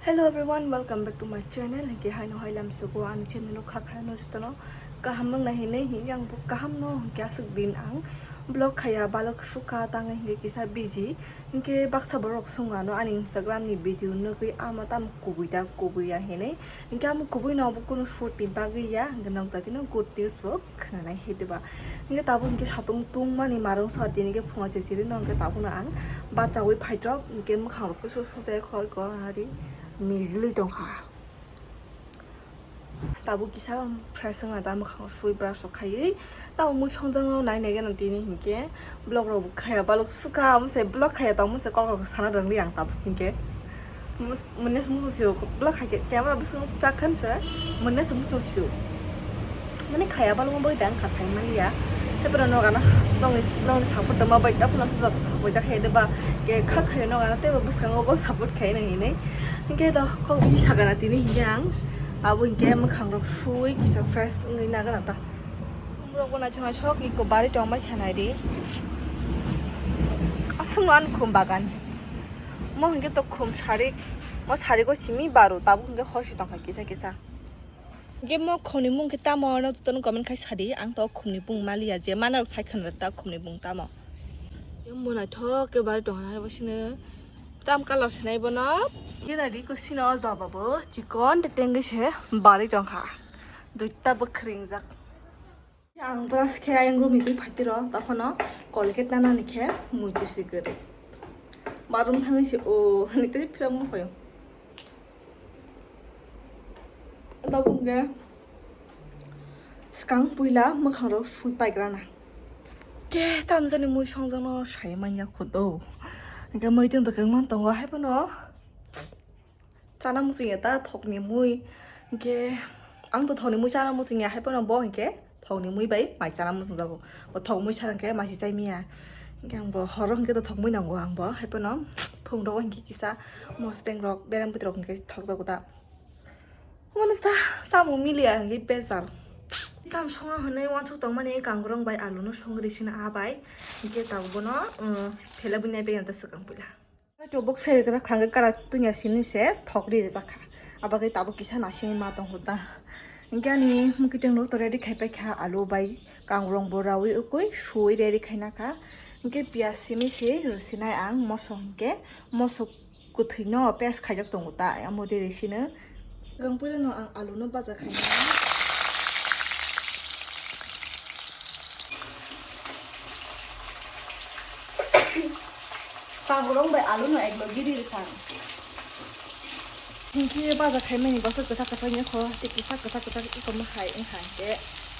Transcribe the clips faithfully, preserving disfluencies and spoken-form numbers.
Hello everyone, welcome back to my channel. Hingke haino hai lam sugo ani channel o kha kha no jotono kaham nang nai hinui hinke ang bo kaham no hinke aswk din ang vlog khaya balok suka tang hinke kisa busy. Hinke baksa borok sung ano ani Instagram ni video nugui ama tam kubui da kubui ya hinui. Hinke amo kubui no bo kunu shoot ni bagwi ya hinke nog jati no good news bo khwnanai hai diba. Hinke tabuk hinke satung tungmani marung sa tini ke phunga chechiri no hinke tabuk no ang bachawi phaitro hinke mwkhang rok kusu sujai khoi ko hari mijili tongkha. Tabuk kisa fresh wngna da mwkhang sui brush rok khaiwi tabuk mui songjak no nai nai gana tini hinke vlog rok bo khaya balok suka mose vlog khaya tong mose kok rok sana rwngri ang tabuk hinke. Mone se muchung sio, bwla khaikhe camera bwskango chak khan se, mone se muchung sio. Mane khaya balmo bai dang kha sai manya. Tei bwrano gana nongni, nongni support tongma bai, tei phano jat support jak khe de ba, ke kha khayo no gana tei bo bwskango bo support khai nai hinui. Hinkhe do kok bisi sakana tini hinkhe ang, abo hinkhe mwkhang rok sui kisa fresh wngwi nagana ta. Khumrok bo naithok naithok iko bari tongbai kha nai di. Aswk no ani khum bagan. Mo hinkhe to khum sarik, mo sariko simi baro, tabuk hinkhe hor si tongkha kisa kisa. Hinkhe mo khumni mung khe tamo, ano jotono comment khai sadi, ang to khumni bung maliya, je mana rok sai khwna ta khumni bung tamo. Mo naithok khe bari tongkha nai bo sino. Tam colour sinai bono. Khe nai di ko sino jaba bo chikon de tengwi se bari tongkha. Duita bwkhwringjak. Ang brush khe ayang room ni twi phaitiro, tokhono Colgate nanani khe mui twi si kwrwi. Bathroom thangwi se o hinwi tei phirok ma phaio. Tabuk hwnkhe swkang puila mwkhang rok sui paigrana. Khe tamjani mui songjakno sai manya khudo. Hwnkhe muitung bwkhwng man tongo haiphano. Chana muchungya ta thokni mui. Hinkhe ang to thokni mui chana muchungya, haiphano bo hinkhe thokni mui bai mai chana muchungjago. Bo thok mui sara hinkhe mai se chai manya. Hinkhe ang bo horo hinkhe to thok mui nango ang bo. Haiphano phungrogo hinkhe kisa mosodeng rok bereng bwtwi rok hinkhe thokjago ta. Hwnwi sa samung miliya hinkhe bejal. Tam songo hwnwi uansuk tongmani kangrong bai alu no songri sino a bai. Hinkhe tabuk bono, um, thela bini bai ta swkang puila. Chobok se kara khangke kara tunya sini se thok ri rijak kha. Abagwi tabuk kisa naisingwi ma tong kho ta. Hinkhe ani mukiteng rok to ready khai pai kha, alu bai kangrong bo rawi ukui suwi ready khai na kha. Hinkhe piyaj simi se rwsinai ang moso hinkhe moso kwthwi no paste khaijak tongo ta amo ready sino. Gang puila no ang alu no baja khaina. Kangrong bai alu no eklo giri rikha. Hinkhe baja khaimani bwswk kwchak kwchak wngkha, tei kisa kwchak kwchak iko ma hai wngkha hinkhe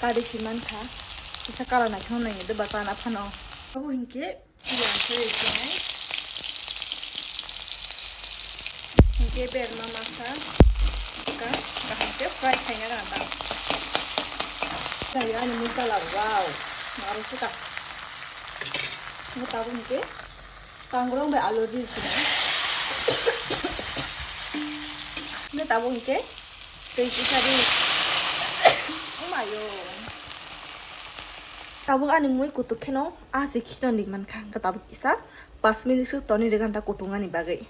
kari si mankha. Kisa kala naithok nai de ba chana phano. Abo hinkhe Piyaj rwi sinai. Hinkhe berma masa ka kaham khe fry khaina gana ta. Kaya ani mui colour, wow, maro se ta. Mo tabuk hinkhe kangrong bai alu rwi sinai. Mo tabuk hinkhe tei kisa rwi. Oh my God. Tabuk ani mui kutuk kheno. Ah, se khichon ri mankha, hwnkhe tabuk kisa pas minute se toni rwganta kutung ani bagwi.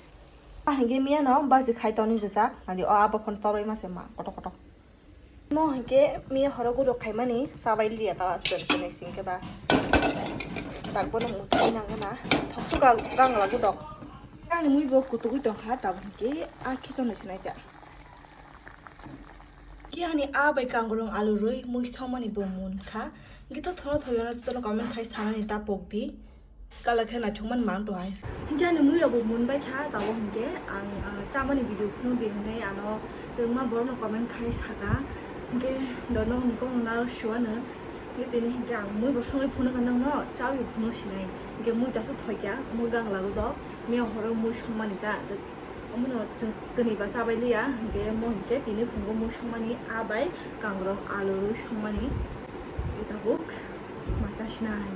Ah, hinkhe miya no baji khai toni rijak, ani o abo phone toroi ma se ma koto koto. Mo hinkhe miya horo gudok khaimani chabai liya ta chwng se nai singkhe ba. Tak bono muthai nangna thoksuka gangla gudok. Ani mui bo kutugwi tongkha, tabuk hinkhe ah khichon ri se naikha. Khe ani a bai kangrong alu rwi mui songmani bo mun kha. Hingke to thono thoyano jotono comment khai sanani ta pok di. Kala khe naithok man mang to hai. Hingke ani mui rok bo mun bai kha, tabuk hingke ang, ah, chamani video phunuk di hinui ano kwbangma borok no comment khai saka. Hingke dono hingke kok nang suano. Hingke tini hingke ang mui bo songwi phunuk nang no chawi phunuk sinai. Hingke mui kaisa thokya, mui gang lalu do, miya horo mui songmani ta. Omono chwng kwnwi ba chabai liya, hingke mo hingke tini phungo mui songmani, a bai kangrong alu rwi songmani, tabuk ma chasinai.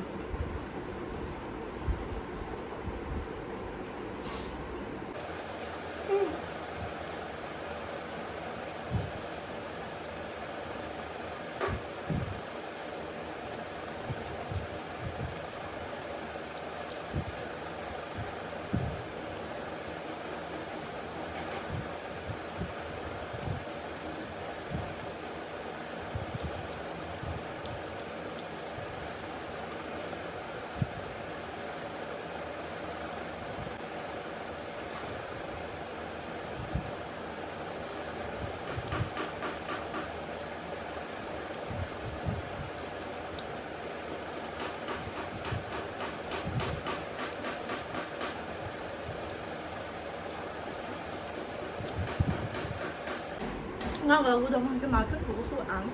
Nga gala gudo hwn khe market khubu su ang.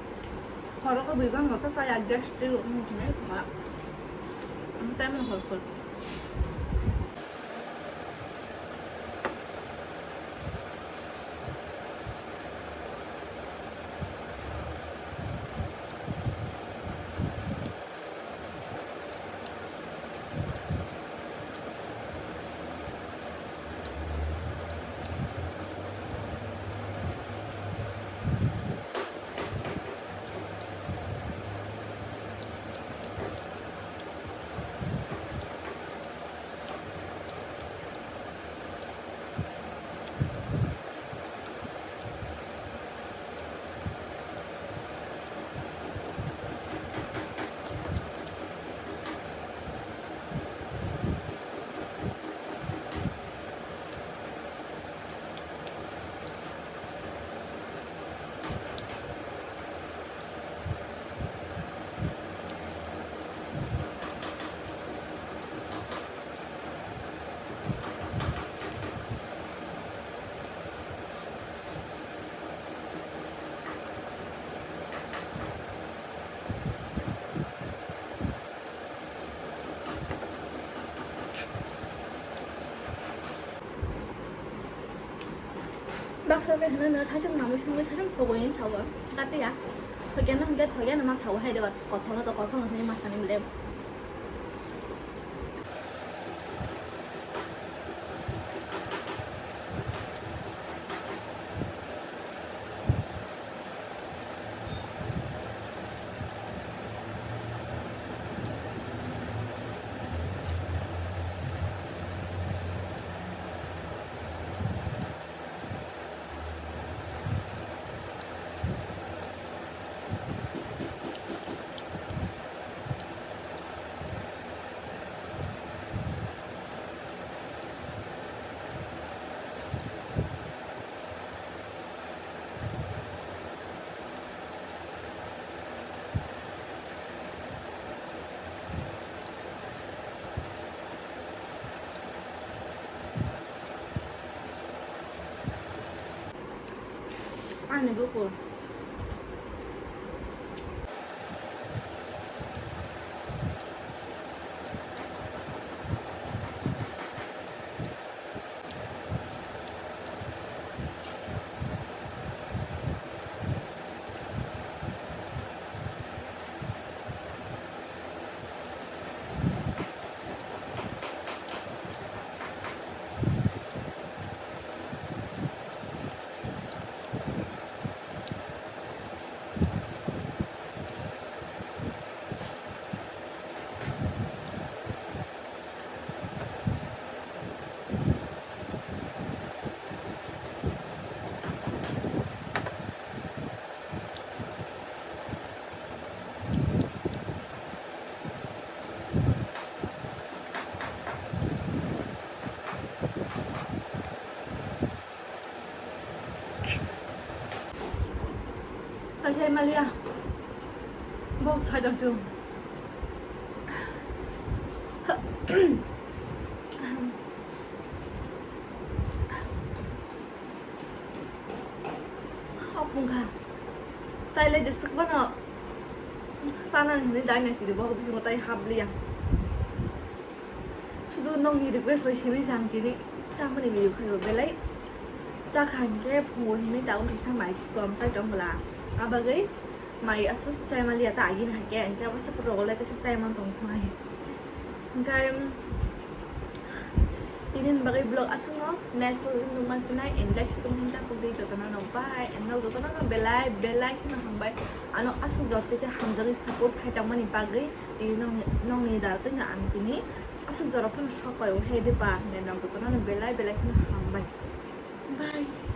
Horo khe bui bang rok cha ya gastric rok wng thangwi ma. Ang tai mano hor hor. Baksa khe hwnwi no saichung mamwi songwi saichung phogoini sawo. Katiya. Thoyano hwnkhe thoyano ma sawo hai de ba. Kothoma to kothoma hwnwi ma sani bwle. Ani bukur. Kaisa maliya. Bo sai dong su. Hapung kha. Tai le jesuk bano. Sana ni dai na sidi bo bisingo tai hap liya. Sudu nokni request bai simi jang tini chamani video khaio belai. Chakha hinkhe phungo hinwi tabuk kisa mai kom chai tong bwla. Abagwi mai aswk chai maliya ta agini haikhe hinkhe abo support rogole tesa chai man tong thunai. Hinkhe tini bagwi vlog aswkno next vlog nukman phinai and like si tong hinta kukdi jotono no bye and nok jotono no belai belai kheno hambai ano aswk jotto khe hamjagwi support khai tongmani bagwi. Tini nokni nokni da tini ang tini aswk jora phano sok bai o he de ba hinwi nang jotono no belai belai kheno hambai. Bye.